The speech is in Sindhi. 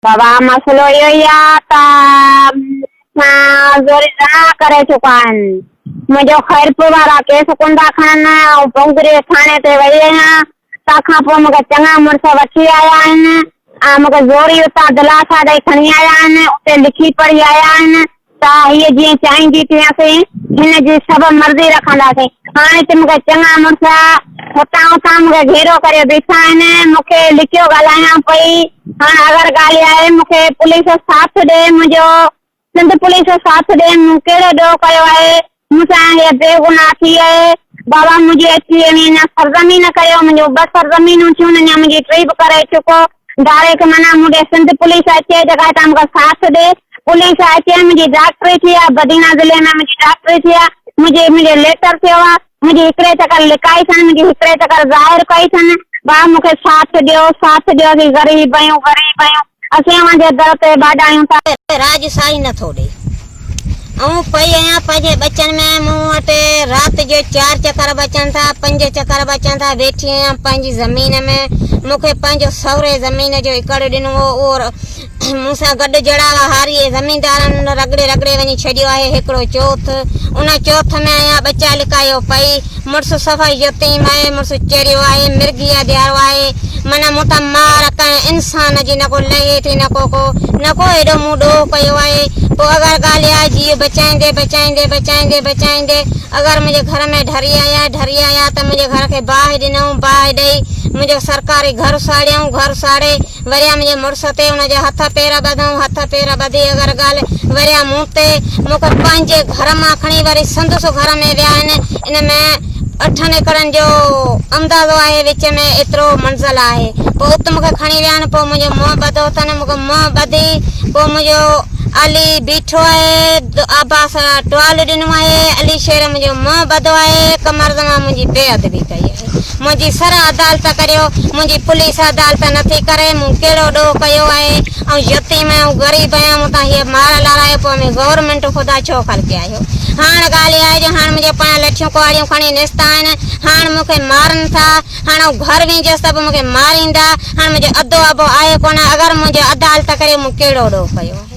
بابا مسئلو اهو ئي آ ته مون سان زوري زنا ڪري چڪا آهن. منهنجو خيرپور وارا ڪيس ڪونه ٿا کڻن. آئون پونگري ٿاڻي تي وئي آهيان. تنهن کان پوء مون کي چڱا مڙس وٺي آيا آهن ۽ مون کي زوري اتان دلاسا ڏئي کڻي آيا آهن. اتي لکي پڙهي آيا آهن ته هيء جيئن چاهيندي تيئن اسين هن جي سڀ مرضي رکنداسين. هاڻي ته مون کي چڱا مڙس هتان هتان مون کي گهيرو ڪريو بيٺا آهن. مون کي لڪيو ڳالهايان پئي. هاڻ اگر ڳالهه اها آهي مون کي پوليس ساٿ ڏي، منهنجو سنڌ پوليس ساٿ ڏي، مون ڪهڙو ڏوهه ڪيو آهي؟ مون سان هيء بيگناهه ٿي آهي. بابا منهنجي اچي اوهين اڃا سرزمين ڪريو، منهنجون ٻه سرزمينون ٿيون، اڃا منهنجي ٽي به ڪري چڪو. ڊائريڪٽ معنيٰ مون ڏي سنڌ پوليس اچي جيڪا هتان مون کي ساٿ ڏي. پوليس اچي منهنجي ڊاڪٽري ٿي آ، بدينا ضلعي ۾ منهنجي ڊاڪٽري ٿي آ، منهنجي منهنجي ليٽر ٿيو آ، منهنجي هڪڙي چڪر لڪائي ٿن، منهنجي هڪڙي چڪر ظاهر ڪئي ٿن. ڀاء مون کي ساٿ ڏيو، ساٿ ڏيو، اسين غريب آهيون، غريب آهيون. اسين اوهان جي در تي ٻاڏايون ٿا. راڄ سائين نه ٿو ڏئي. آئون پئي آهيان پنهنجي ٻچن ۾ مون وٽ رات جو چار چڪر به اچن ٿا پنج چڪر به اچن ٿا ويٺي آهيان پنهنجي زمين ۾ مون کي پنهنجو سهري زمين جو ايڪڙ ڏنو هو اهو مون سان گڏ جهڙا هئا هاري ۽ زميندارن رڳڙي رڳڙي وڃي ڇڏيو آهي هڪڙو چوٿ ان چوٿ ۾ آهيان ٻچا لڪايو پئي مڙس صفا يتيم آهي، مڙس چريو آهي، مرگيء ڌيارو آهي، معنيٰ مون تان مار ڪنهن انسان جي نه ڪو لهي ٿي نه ڪو ڪو، نه ڪو ايڏو مون ڏوهه ڪيو آهي. پوء اگر ڳالهه اها جيء بچائيندي بچائيندي بچائيندي بچائيندي اگر منهنجي گهر ۾ ڍري آيا، ڍري آيا ته منهنجي گهر کي باهه ڏنائون، باهه ڏئي منهنجو سرڪاري گهر ساڙيائون، گهر ساڙي وريا منهنجي مڙس تي ان جا هٿ پير ٻڌائون، هٿ پير ٻڌي اگر ڳالهه وريا مون تي، مون کي پنهنجي گهر مان کڻي وري سندس گهر ۾ ويا آهن، ان ۾ اٺن ايڪڙن جو اندازو آهي، وچ ۾ ايترو منزل آهي، پوء ات مون کي کڻي ويا آهن، پوء منهنجو منهن ٻڌو اٿن، مون کي منهن ٻڌي پوء منهنجو علي بيٺو آهي، عباس ٽوال ڏنو آهي، علي شير منهنجو منهن ٻڌو آهي، قمر زمان منهنجي بي ادبي ڪئي آهي. منهنجي سر عدالت ڪريو، منهنجي پوليس عدالت نٿي ڪري، مون ڪهڙو ڏوهه ڪيو آهي، آئون يتيم آهيان، آئون غريب آهيان، مون تان هيء مار لارائي پوء اوهين گورنمينٽ خدا ڇو خلقي آهيو؟ هاڻ ڳالهه اها آهي جو هاڻ منهنجي پويان لٺيون ڪهاڙيون کڻي نستا آهن، هاڻ مون کي مارن ٿا، هاڻ آئون گهر وينديس ته به مون کي ماريندا، هاڻ منهنجو ادو ابو آهي ڪونه، اگر منهنجو عدالت ڪريو مون ڪهڙو ڏوهه ڪيو آهي؟